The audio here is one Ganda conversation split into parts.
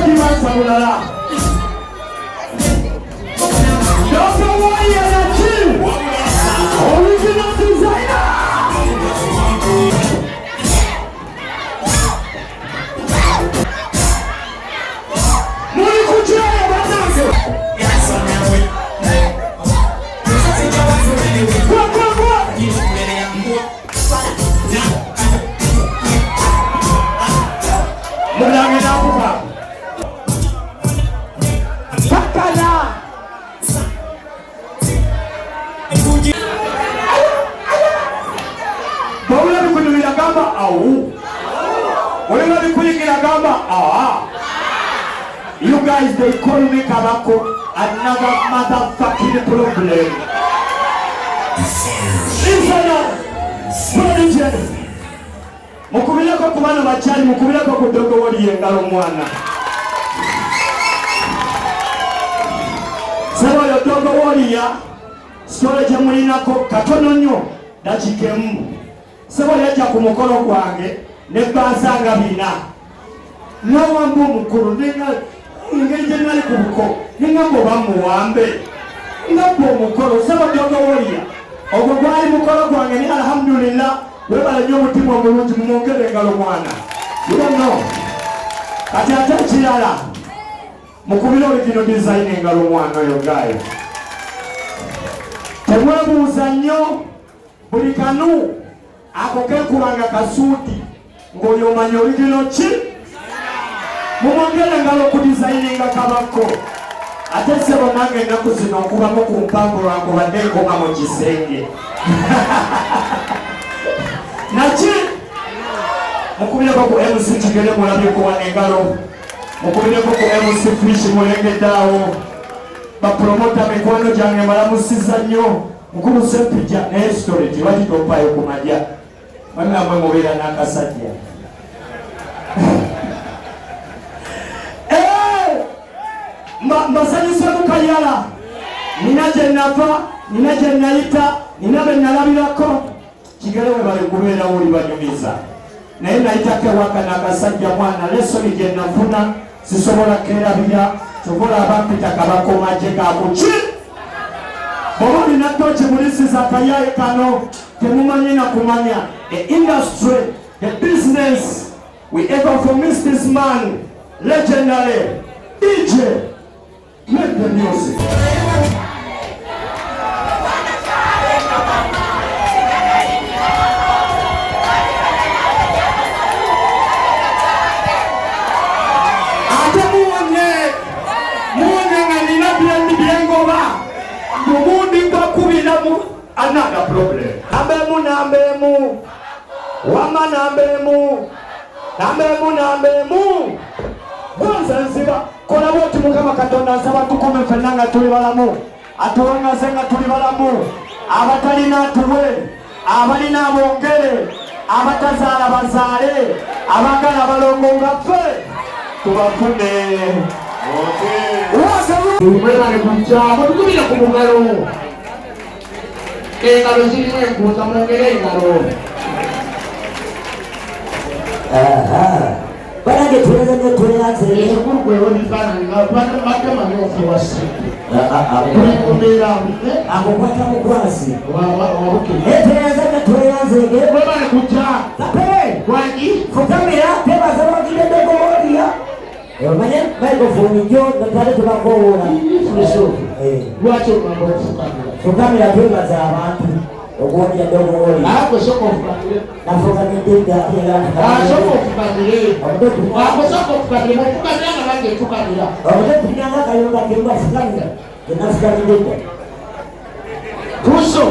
Togibansa bulala. Dogo Warrior naki? Original designer. Muli kukyeyo bannange. Gwa, gwa, gwa. Mulange nakufa. Kakana. Bw'owulira bikunyumira gamba awu. Olina bikuyingira gamba aa. You guys, they call me Kabako, another motherfucking problem. Listen up, prodigy. Mukubireko ku bano bakyali, mukubireko ku Dogo Woli engalo mwana. Sebo oyo Dogo Woliya, story gye mulinako katono nnyo, dakiika emu. Sebo yajja ku mukolo gwange ne bbaasa nga bina. Nawamba omukolo nenga engeri gye nali ku buko nengamba oba muwambe ngabba omukolo. Sebo Dogo Woliya, ogwo gwali mukolo gwange ne alhamdulillah, webala nnyo omutima omulungi, mumwongere engalo mwana. You don't know. Kati ate ekirala, mukubire original design engalo mwana oyo gaayo. Temwebuuza nnyo, buli kanu ako kekubanga kasuuti ng'oyo omanya original ki. Mumwongere engalo ku designinga Kabako. Ate sebo nange ennaku zino nkubamu ku mpango lwankubadde nkoma mu kisenge. Naki mukubireko ku MC Kigere mulabye kuwa engalo. Mukubireko ku MC Fish mulengedde awo. Bapromota mikwano gyange mbalamusiza nnyo. Mukulu Sempijja naye story lwaki tompaayo ku majja? Bannamwe mubeera n'akasajja. Eh! Mbasanyuse mukayala. Nina gye nava, nina gye nayita, nina be nalabirako. Kigere we bali kubeerawo oli banyumiza. Naye nayitako ewaka n'akasajja mwana, lesson gye nafuna sisobola kerabira. Kyova olaba mpita Kabako magye gakuki. Bw'oba olina toki mulisiza akayaye kano temumanyi na kumanya. The industry, the business, we ever for miss this man, legendary DJ, make the music. Ate muwonye, muwonye nga nina byengoba omundi gwakubiramu another problem. Namba emu, namba emu, wama namba emu, namba emu, namba emu. Gwanza nziba kola bwoti. Mukama Katonda nsaba tukume ffenna nga tuli balamu, atuwangaze nga tuli balamu, abatalina atuwe, abalina abongere, abatazaala bazaale, abaagala abalongo nga ffe tubafune. Mwebale kujja, mutukubire ku mugalo. Engalo zirimu enkuusa, mwongere engalo. Banange tulenze nnyo, tweyanze. Ekikulu gwewo bifaananyi nga badde ofuwasi tuli mu mbeera. Akukwata mukwasi. Wabuke. Tweyanze nnyo, tweyanzege. Mwebale kujja. Kapere. Wangi. Fukamira tebaza bagire Dogo Woliya. Omanye microphone jo natale tubakowoola. Lwaki ogamba okufukamira? Fukamira twebaza abantu okuwagira Dogo Woliya. Gwe soka ofukamire. Nafukamidde dda. Asooka ofukamire. Akusooka ofukamire, mufukamira nga nange nfukamira. Obute tulinanga akayunga kembwa fukamira genafukamidde dda. Kuso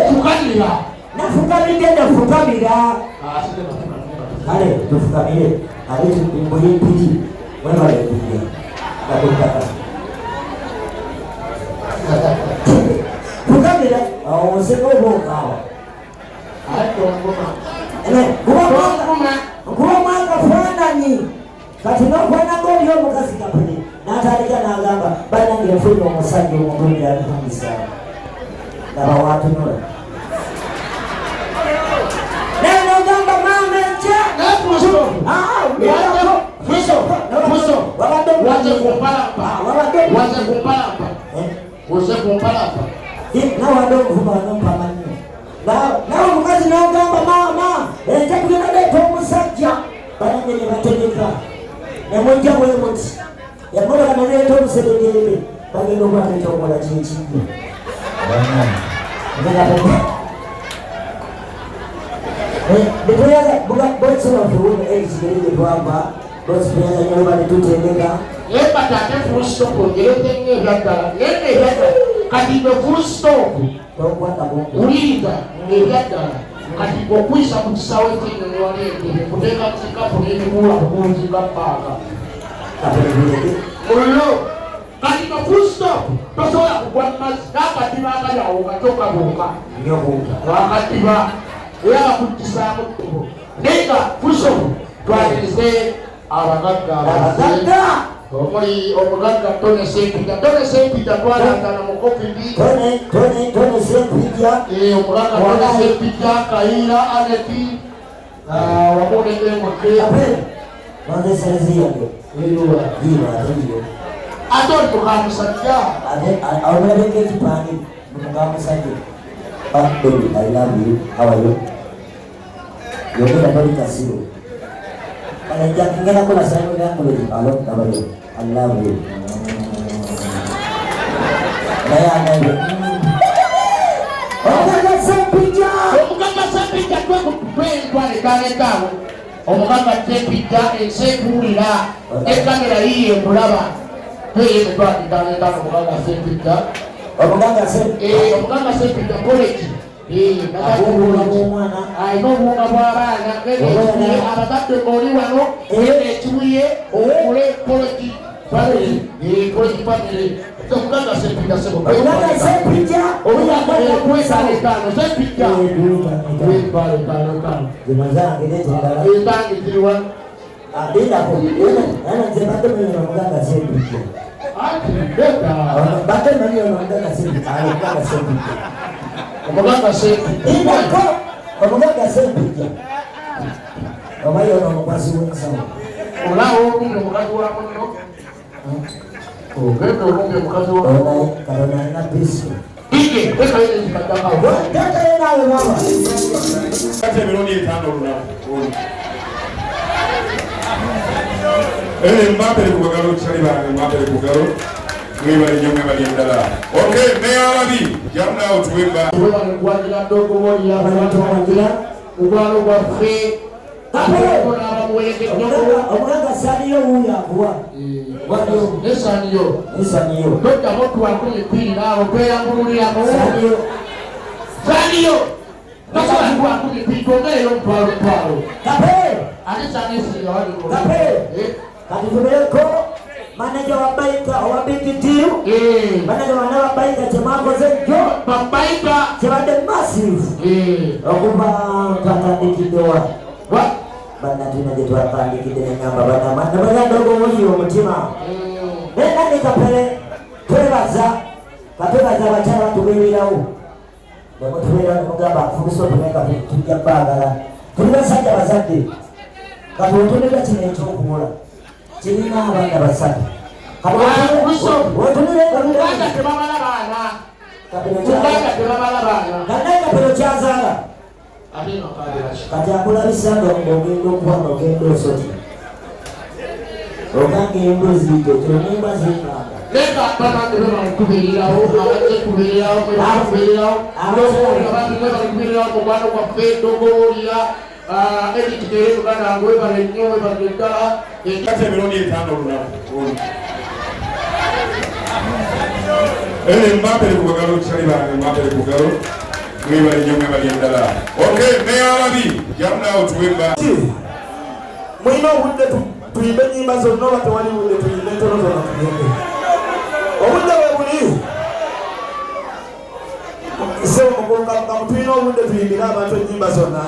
fukamira. Nafukamidde dda, fukamira. Kale tufukamire ate mbuli mpiki. Mwebale kujja kakuttaka. Fukamira awo oseka oba okaawa? Nkuba mwaka faananyi kati nokwananga oli omukazi kapuli n'atandika n'agamba, bannange nfunye omusajja omulungi alhamisa. Laba watunula naye nogamba maama enkya. Waze kumpalapa. Oze kumpalapa. Nawe wadde omuvuma nompa amanyo. Nawe omukazi n'ogamba maama enkya tugenda leeta omusajja banange ne bategeka ne mujja bwe muti emmotoka ne leeta oluseregembe bagenda okulaba ekyokola kyekijjo. Naye kati ate full stop ongereze nnyo ebyaddala naye nga ebyaddala kati gwe full stop wuliriza ebyaddala kati gwe okuyisa ku kisaawe ky'ennyonyi wali Entebbe nkuteeka mu kikapu n'ekikuula bugunzi nga bbaaga mullo kati gwe full stop tosobola kugwa mu mazzi n'akadiba akali awo gato kabuuka akadiba era bakuggisaamu ttubo naye nga full stop twanirize abagagga abagagga omuli omugagga Tony Sempijja. Tony Sempijja twalangana mu covid. Tony Tony Tony Sempijja eh omugagga Tony Sempijja Kayiira Aneti wamu ne MK Nonze serezi yange Eruwa yiba ate yiyo ate oli mukamusajja ate awulabeko ekipande mukamusajja. Ah baby I love you, how are you? Yogera toli kasiru. Kale nja ngenda kola sign language. Alo, how are you? I love you. Naye anaye. Omugagga Ssempijja. Omugagga Ssempijja twetwala etaano etaano. Omugagga Ssempijja ensi ekuwulira ne kamera yiyo ekulaba. Tweyo emitwalo etaano etaano omugagga Ssempijja. Omugagga Ssempijja. Omugagga Ssempijja college. Obuwunga bw'omwana. Alina obuwunga bw'abaana. Genda abazadde ng'oli wano, genda ekibuye ogule college family. College family. Omugagga Ssempijja ssebo. Omugagga Ssempijja. Omugagga etaano etaano Ssempijja. Emitwalo etaano etaano. Zino zange leeta endala. Ezange ziriwa? Lindako. Naye nze mbadde manyi ono omugagga Ssempijja. Anti leeta. Mbadde manyi ono omugagga Ssempijja. Omugagga Ssempijja. Omugagga Ssempijja. Lindako. Omugagga Ssempijja. Oba ye ono omukwasi w'ensawo. Olaba olumbe omukazi wa munno. Ogenda olumbe omukazi wa munno. Katonda alina piso. Ike, lekayo n'ekikaddakawo. Lekayo naawe maama. Kati emirundi etaano olunaku. Mbapere ku galo kyali bange mbapere ku galo. Mwebale nnyo mwebale ddala. Okay, Meya Wabi, jamu naawe tuwemba. Mwebale kuwagira Dogo Warrior, abantu bawagira mukwano gwaffe. Omugagga Saniyo wuuyo akuwa. Ne Saniyo. Ne Saniyo. Toddamu otuwako emipiira awo tweyambululiramu. Saniyo. Saniyo. Tosobola kutuwako mipiira twongereyo omutwalo mutwalo. Kape. Ate Saniyo singa wali Kape. Kati tubeereko maneja wa Baika owa Big Deal. Maneja wa Naba Baika kye mwakoze jjo. Baika. Kibadde massive. Okuva twatandikidde wa? Wa? Banna tulina gye twatandikidde ne ŋŋamba banna banna banna Dogo Warrior omutima. Naye nange Kapere twebaza, katwebaza abakyala batubeererawo. Ne mutubeerawo ne mugamba full stop naye kati tujja baagala. Tuli basajja bazadde. Kati otunulira kino ekyokuwola kirina abaana basatu. Kati otunulira Uganda tebamala baana. Uganda tebamala baana. Naye Kapere okyazaala. Kati akulabisa nga ogenda okuba nga ogenda osoti. Oganga embuzi tetulina zikanga. Leka banange bebale kubeererawo, abajja kubeererawo, bebale kubeererawo. Abantu bebale kubeererawo mukwano gwaffe Dogo Warrior. Edith Kere muganda wange webale nnyo, webale ddala. Kati emirundi etaano olunaku. Mbapere ku galo kyali bange mbapere ku galo. Mwebale nnyo mwebale ddala. Okay, Meya Wabi, jamu naawe tuwemba. Mulina obudde tuyimbe ennyimba zonna oba tewali budde tuyimbe entono zonna tugende. Obudde bwe buli. Ssebo mukulu Kamukamu tulina obudde tuyimbire abantu ennyimba zonna.